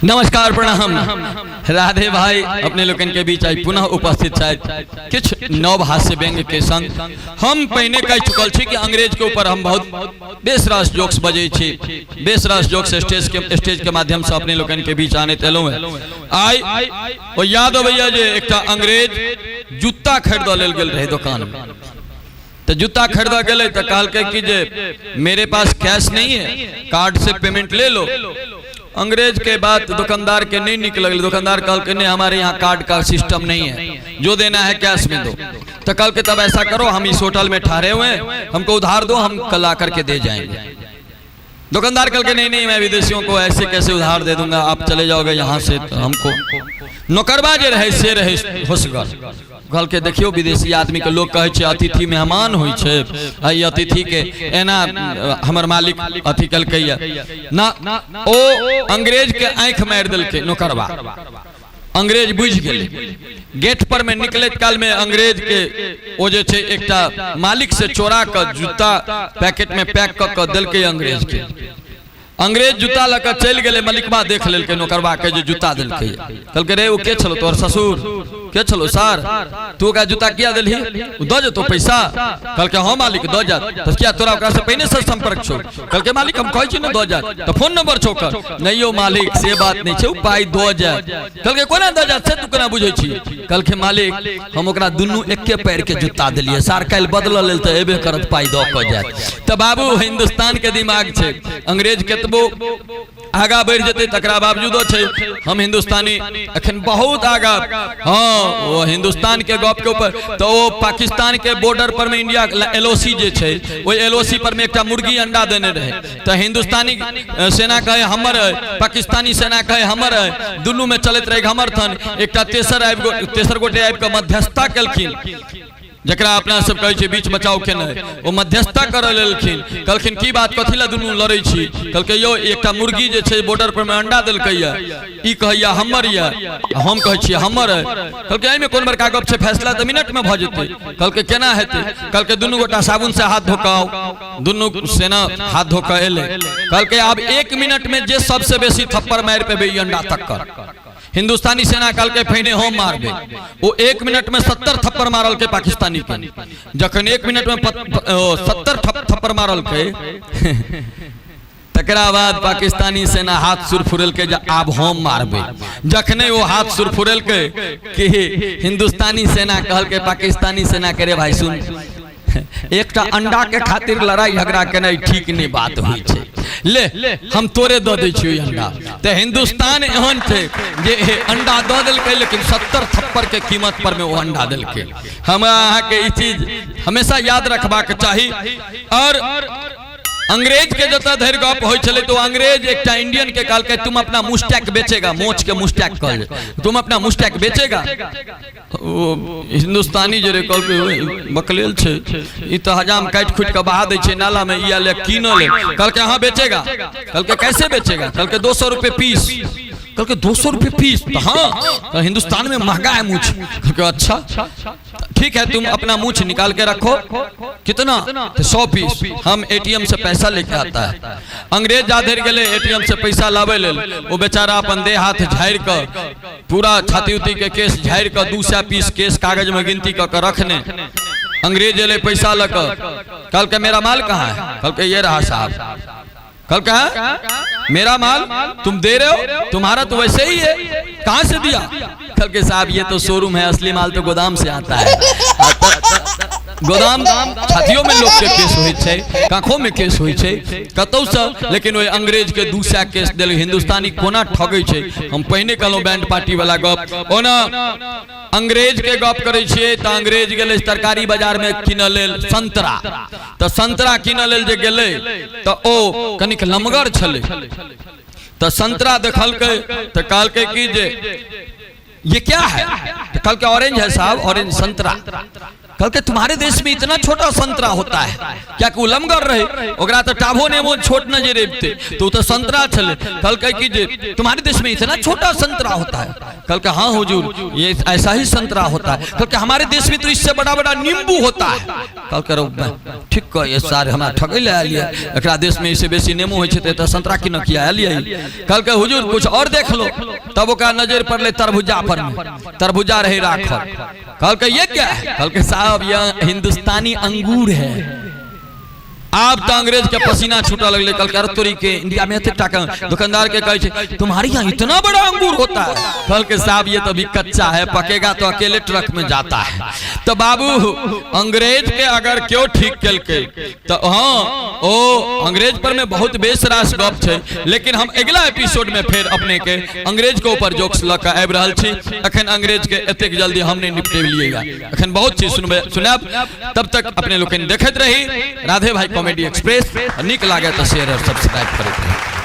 नमस्कार, प्रणाम, राधे भाई अपने लोकन के बीच आई पुनः उपस्थित छथि किछु नव हास्य व्यंग्य के संग। हम पहिने कहि चुकल छी कि अंग्रेज के ऊपर हम बहुत बेस रास जोक्स बजै छी, बेस रास जोक्स स्टेज के माध्यम से अपने लोकन के बीच आनैत एलहुँ हेँ। आइ ओ याद अबैया जे एकटा अंग्रेज जूता खरीदऽ लेल गेल रहै दोकान में। तो जूता खरीदऽ गेलै तऽ कहलकै कि जे मेरे पास कैश नहीं है, कार्ड से पेमेंट ले लो। अंग्रेज के बात दुकानदार के नहीं निक लगल। दुकानदार कहलकै, नहीं, हमारे यहाँ कार्ड का सिस्टम नहीं है, जो देना है कैश में दो। तो कहलकै, तब ऐसा करो, हम इस होटल में ठहरे हुए हैं, हमको उधार दो, हम कल आकर के दे जाएंगे। दुकानदार कहलकै, नहीं नहीं, मैं विदेशियों को ऐसे कैसे उधार दे दूंगा? आप चले जाओगे यहाँ से तो हमको। नौकरबा जे रहे से रहे होशगर। कहलकै, देखियौ, विदेशी आदमीके लोक कहै छै अतिथि मेहमान होइ छै, आ ई अतिथिके एना हमर मालिक अथी केलकैया ना। ओ अंग्रेजके आँखि मारि देलकै नौकरबा। अंग्रेज बुझि गेलै। गेट पर में निकलैत काल में अंग्रेज के ओ जे छै एकटा मालिक से चोरा कऽ जूता पैकेट में पैक कऽ कऽ देलकै अंग्रेज के। अंग्रेज जूता लऽ कऽ चलि गेलै। मलिकबा देख लेलकै नौकरबा के जे जूता देलकै। कहलकै, रे, ओ के छलो? तोहर ससुर के छलो सर? तू ओकरा जूता किया देलही? ओ दऽ जेतौ पैसा? कहलकै, हँ मालिक, दऽ जात। तऽ किया, तोरा ओकरा से पहिने से संपर्क छौ? कहलकै, मालिक, हम कहै छी ने दऽ जात। तऽ फोन नंबर छौ ओकर? नहि यौ मालिक, से बात नहि छै, ओ पाइ दऽ जायत। कहलकै, कोना दऽ जायत से तू कोना बुझै छी? कहलकै, मालिक, हम ओकरा दुनू एके पैर के जूता देलियै सार, काल्हि बदलऽ लेल तऽ एबे करत, पाइ दऽ कऽ जायत। तऽ बाबू, हिंदुस्तान के दिमाग छै। अंग्रेज केतबो आगा बढ़ि जेतै, तकरा बावजूदो छै हम हिंदुस्तानी अखन बहुत आगा। हाँ, ओ हिंदुस्तान के गप के ऊपर तऽ ओ पाकिस्तान के बॉर्डर पर में इंडिया एलओसी जे छै, ओहि एलओसी पर में एकटा मुर्गी अंडा देने रहे। तऽ हिंदुस्तानी सेना कहे हमर है, पाकिस्तानी सेना कहे हमर है। दुनू में चलैत रहे घमर्थन। एकटा तेसर गोटे आबि कऽ मध्यस्थता केलखिन, जकरा अपना सब कहै छै बीच बचाव केनाइ। ओ मध्यस्थता करऽ लेलखिन। कहलखिन, की बात, कथी लए दुनू लड़ै छी? कहलकै, यौ, एकटा मुर्गी जे छै बॉर्डर पर मे अंडा देलकैया, ई कहैया हमर यऽ आ हम कहै छियै हमर अइ। कहलकै, एहिमे कोन बड़का गप छै? फैसला तऽ मिनट मे भऽ जेतै। कहलकै, केना हेतै? कहलकै, दुनू गोटा साबुन से हाथ धो कऽ आउ। दुनू सेना हाथ धो कऽ एलै। कहलकै, आब 1 मिनट मे जे सबसे बेसी थप्पड़ मारि पेबै ई अंडा तक्कर। हिंदुस्तानी सेना कहलकै, पहिने हम मारबै। ओ 1 मिनट में 70 थप्पड़ मारलकै पाकिस्तानी के। जखन 1 मिनट में 70 थप्पड़ मारलकै, तकरा बाद पाकिस्तानी सेना हाथ सुरफुरेलकै जे आब हम मारबै। जखने ओ हाथ सुरफुरेलकै कि हिंदुस्तानी सेना कहलकै पाकिस्तानी सेना के, रे भाई, सुन, एकटा अंडा के खातिर लड़ाई झगड़ा केनाइ ठीक नहि बात होइ छै। ले, हम तोरे दऽ दै छियौ ई अंडा। तऽ हिंदुस्तान एहन छै जे अंडा दऽ देलकै, लेकिन 70 थप्पड़ के कीमत पर में ओ अंडा देलकै। हमरा अहाँके ई चीज हमेशा याद रखबाक चाही। और अंग्रेज के जतऽ धरि गप होइ छलै, तो अंग्रेज एकटा इंडियन के कहलकै, तुम अपना मुस्टैक बेचेगा? मोछ के मुस्टैक कहल जाय। तुम अपना मुस्टैक बेचेगा? ओ हिंदुस्तानी जे रे कहलकै, ओए, बकलेल छै ई तऽ, हजाम काटि खुटि कऽ बहा दै छै नाला में, ई आयल कीनऽ ले। कहलकै, हाँ, बेचेगा। कहलकै, कैसे बेचेगा? कहलकै, 200 रुपये पीस। कहलकै, 200 रुपये पीस? तो हाँ, तो हिंदुस्तान में महंगा है मूछ। कहलकै, अच्छा ठीक है, तुम अपना मूछ निकाल के रखो। कितना? तो 100 पीस। हम एटीएम से पैसा लेके आता है। अंग्रेज जा धरि गेलै एटीएम से पैसा लाबै लेल, ओ बेचारा अपन देह हाथ झाड़ि कऽ, पूरा छाती उती के केस झाड़ि कऽ, 200 पीस केस कागज में गिनती कऽ के रखने अंग्रेज एलै पैसा लऽ कऽ। कहलकै, मेरा माल कहाँ है? कहलकै, ये रहा साहब। कहलकै, "हाँ? मेरा माल तुम दे रहे हो? तुम्हारा तो वैसे ही है, कहाँ से दिया?" कहलकै, साहब, ये तो शोरूम है, असली माल तो गोदाम से आता है। आ गोदाम छातियों में लोग के केस होइ छै, कांखों में केस होइ छै, कतौसँ। लेकिन ओहि अंग्रेज के 200 केस देल। हिंदुस्तानी कोना ठगै छै, हम पहिने कहलहुँ बैंड पार्टी वाला गप। ओना अंग्रेज के गप करै छियै तऽ अंग्रेज गेलै तरकारी बाजार में कीनऽ लेल संतरा। तऽ संतरा कीनऽ लेल जे गेलै तऽ ओ कनिक लमगर छलै। तऽ संतरा देखलकै तऽ कहलकै कि जे ये क्या है? तऽ कहलकै, ऑरेंज है साहब, ऑरेंज संतरा। कहलकै तुम्हारे देश में इतना छोटा संतरा होता है। क्या कि ओ लमगर रहे, ओकरा तो टाभो नेमो छोट नजर अबिते, तो ओ तो संतरा छलै। कहलकै कि जे तुम्हारे देश में इतना छोटा संतरा होता है। कहलकै हाँ हुजूर, ये ऐसा ही संतरा होता है। कहलकै हमारे देश में तो इससे बड़ा बड़ा नींबू होता है। कहलकै रौ ठीक कह, ये सारे हमरा ठकै ले आयल ये, एकरा देश में इससे बेसी नेमो होइ छै तऽ एतऽ संतरा की न किया आयल ये। कहलकै हुजूर कुछ और देख लो। तब ओकरा नजर पड़लै तरबूजा पर में, तरबूजा रहे राखल। कहलकै ये क्या है? कहलकै साहब यह हिंदुस्तानी अंगूर है। आब तऽ अंग्रेज के पसीना छूटऽ लगलै। कहलकै अरे तोरी के, इंडिया में एते टाका। दुकानदार के कहै छै तुम्हारे यहाँ इतना बड़ा अंगूर होता है? कहलकै साहब ये तो अभी कच्चा है, पकेगा तो अकेले ट्रक में जाता है। तो बाबू अंग्रेज के अगर क्यों ठीक केलकै तऽ हाँ ओ अंग्रेज पर में बहुत बेस रास गप छै, लेकिन हम अगिला एपिसोड में फेर अपने के अंग्रेज के ऊपर जोक्स लऽ कऽ आबि रहल छी। अखन अंग्रेज के एतेक जल्दी हम नहीं निपटेलिएगा, अखन बहुत चीज सुनबे सुनाब। तब तक अपने लोकनि देखैत रही राधे भाई कॉमेडी एक्सप्रेस। नीक लागे तऽ शेयर और सब्सक्राइब करैत रही।